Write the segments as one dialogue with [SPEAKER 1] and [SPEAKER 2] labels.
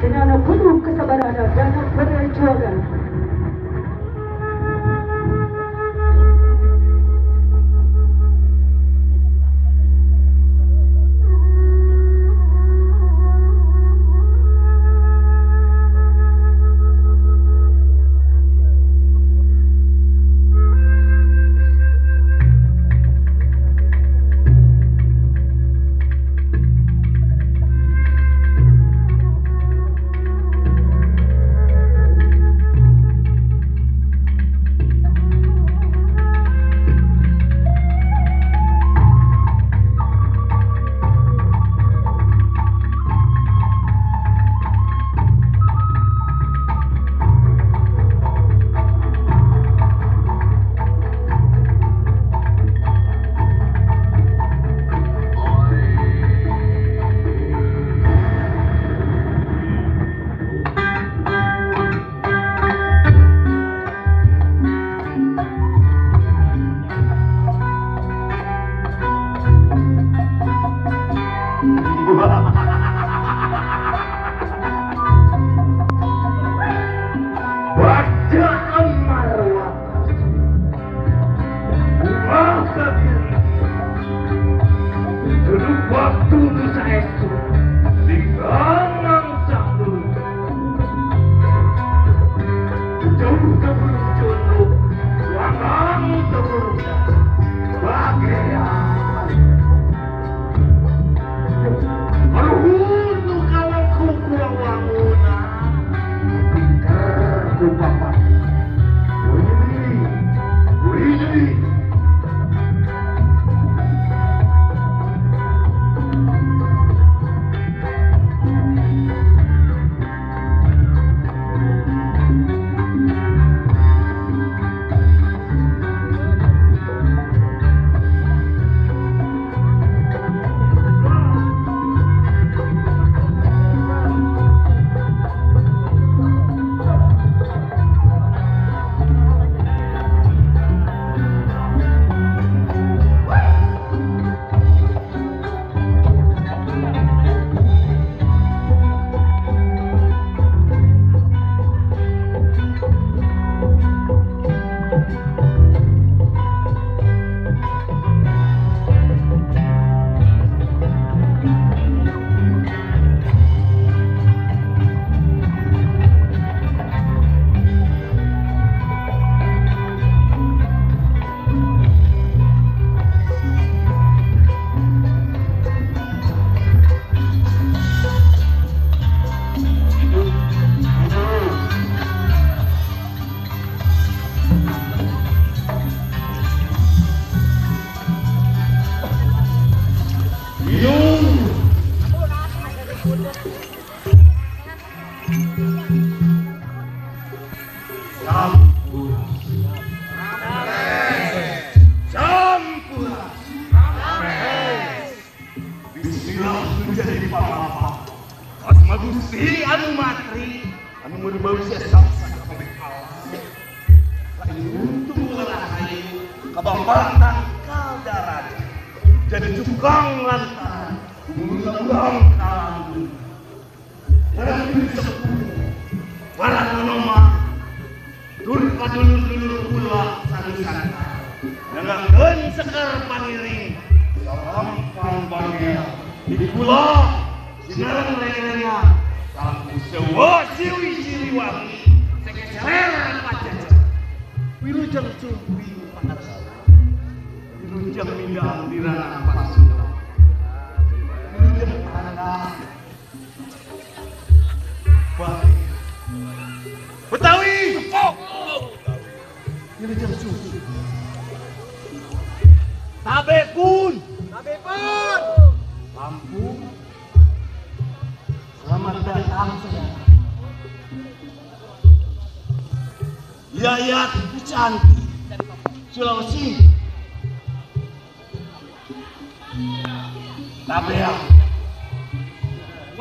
[SPEAKER 1] Dengan penuh kesabaran dan perjuangan.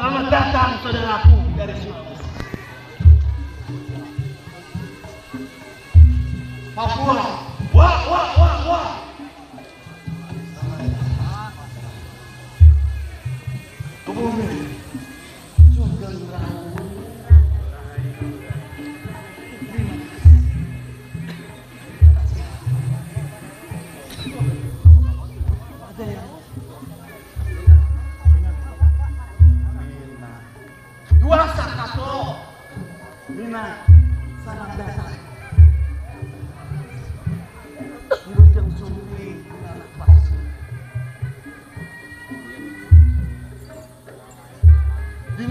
[SPEAKER 2] Selamat datang saudaraku dari Sulawesi. Papua. Wah, wah, wah, wah. Kebumen.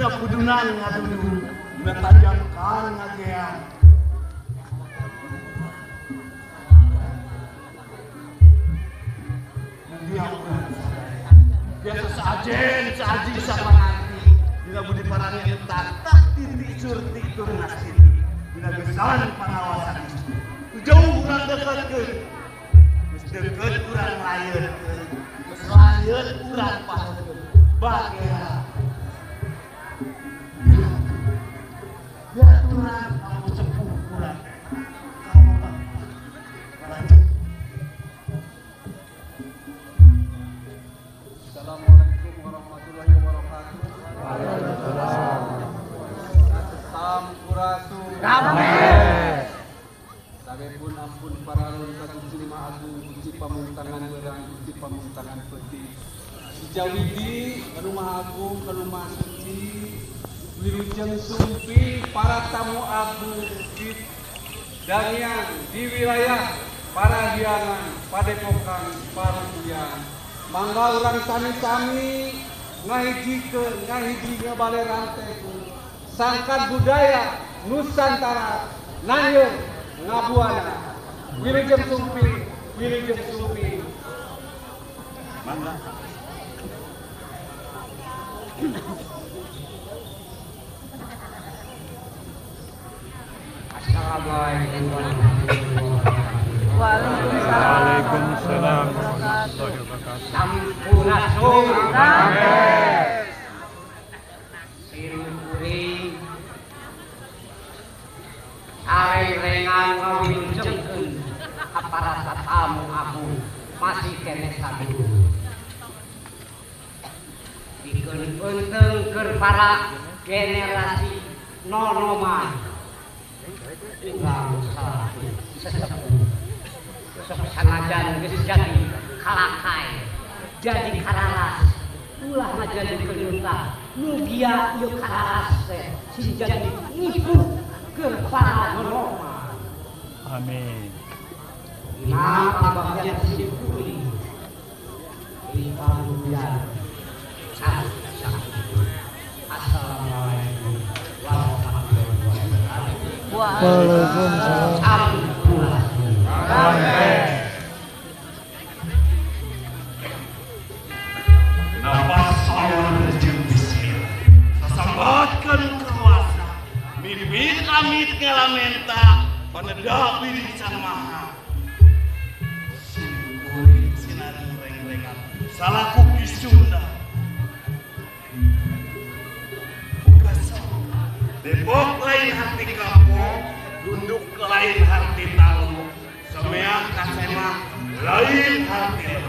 [SPEAKER 2] Dina pudunan ngadudung, dina tanjakan ngagean. Mugia urang sadaya. Biasa seajen, seaji sapanganti. Dina budi parani entak, tak titik surti turnas titik. Dina gesan pangawasan istu. Jauh urang deketkeun. Geus deukeut urang layeutkeun. Geus layeut urang paheutkeun. Bagea. Ya Tuhan, kamu sepuh kurang. Kamu lanjut.
[SPEAKER 3] Assalamualaikum warahmatullahi wabarakatuh. Waalaikumsalam. Sampurasun. Rampes. Sabepun ampun paralun kagusti Maha Agung, Gusti Pamuntangan Werang, Gusti Pamuntangan Peti. Dijawidi kanu Maha Agung, kanu Maha Suci. Wilujeng sumpi para tamu agung di Dangiang di wilayah Parahyangan, Padepokan, Parupuyan. Mangga urang sami-sami ngahijikeun ngahiji ngabalerantekeun sangkan budaya Nusantara naheur ngabuana. Wilujeng sumpi, wilujeng sumpi.
[SPEAKER 2] Mangga.
[SPEAKER 4] Assalamualaikum warahmatullahi wabarakatuh.
[SPEAKER 5] Waalaikumsalam warahmatullahi wabarakatuh.
[SPEAKER 4] Sampurasun. Rampes. Sirukuring areng-rengan ngawilujengkeun ka para tatamu agung masih keneh sadulur. Pikeun penting keur para generasi nonoman. Urang salaku sesepuh sok sanajan geus jadi kalakai jadi kararas ulah ngajadikeun utah mugia ieu kararas teh sing jadi ngipuh keur para nonoman.
[SPEAKER 5] Amin.
[SPEAKER 4] Dina pabagyan simkuring di parupuyan. Assalamualaikum warahmatullahi wabarakatuh.
[SPEAKER 5] Waalaikumsalam.
[SPEAKER 2] Napas awal jeung bisir sasambatkeun kawasa mimit amit ngalamenta panedak diri Sang Maha. Simkuring sinareng reng-rengan salaku Ki Sunda. Depok lain hati kapok, dunduk lain hati talu, semeak kasema lain hati.